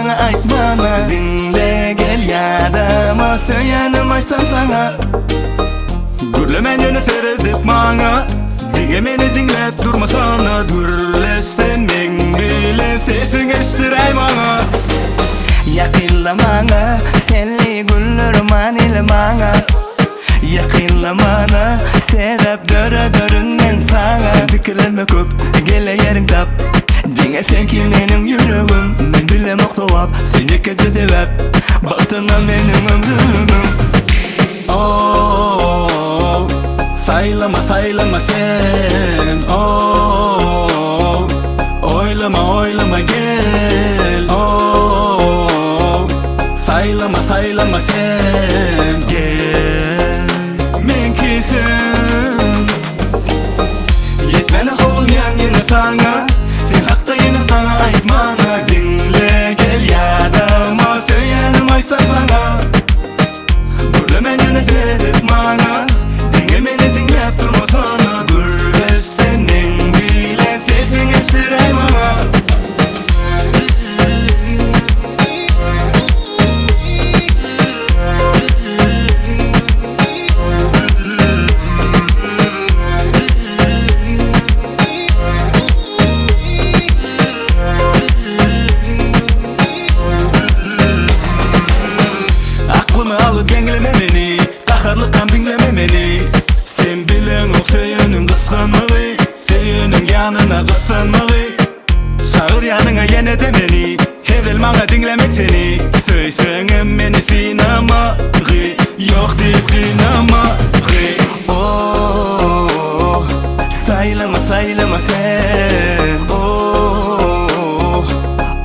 saňa aýtmana Diňle gel ýadama söýenim aýtsam saňa Gürlemän ýöne seredip maňa Diňe meni diňläp durmasana Gürleşsen meň bilen sesiň eşdiräý maňa Ýakynla maňa senli güller manyly maňa Ýakynla mana sebäp dörederin men saňa Sen pikirlenme köp gele ýeriň tap Diňe senki meniň ýüregim Men bilemok sogap sen ýekeje sebäp Bagtyna meniň ömrümiň Oh, saýlama saýlama sen Oh, oýlama oýlama gel Oh, saýlama saýlama sen Gel meňki sen Ýetmäne howlugýan ýene saňa Sen hakda ýene saňa aýtmana Diňle gel ýadama söýenim aýtsam saňa Gürlemän ýöne seredip maňa Diňe meni diňläp durmasana Gürleşsen meň bilen sesiň eşdiräý maňa Aklymy alyp geňleme meni Gaharlykam diňleme meni Sen bileňok söýeniň gysganmagy Söýeniň ýanyna gyssanmagy Çagyr ýanyňa ýene-de meni Hezil maňa diňlemek seni Söýseňem meni synamagy Ýok diýip gynamagy Oh, saýlama saýlama sen Oh,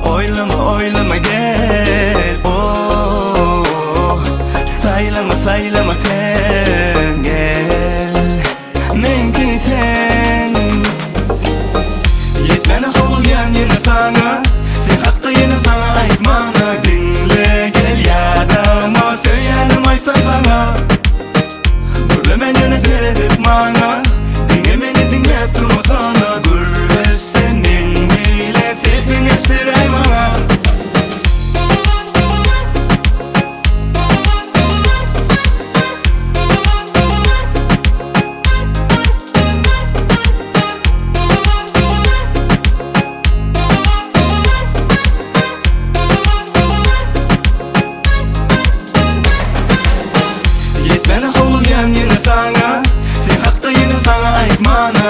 oýlama oýlama gel Oh, saýlama saýlama sen gel Meňki sen Ýetmäne howlugýan ýene saňa Sen hakda ýene saňa aýtmana Diňle gel ýadama söýenim aýtsam saňa Gürlemän ýöne seredip maňa Diňe meni diňläp durmasana Gürleşsen meň bilen sesiň eşdiräý maňa Ýetmäne howlugýan ýene saňa Sen hakda ýene saňa aýtmana.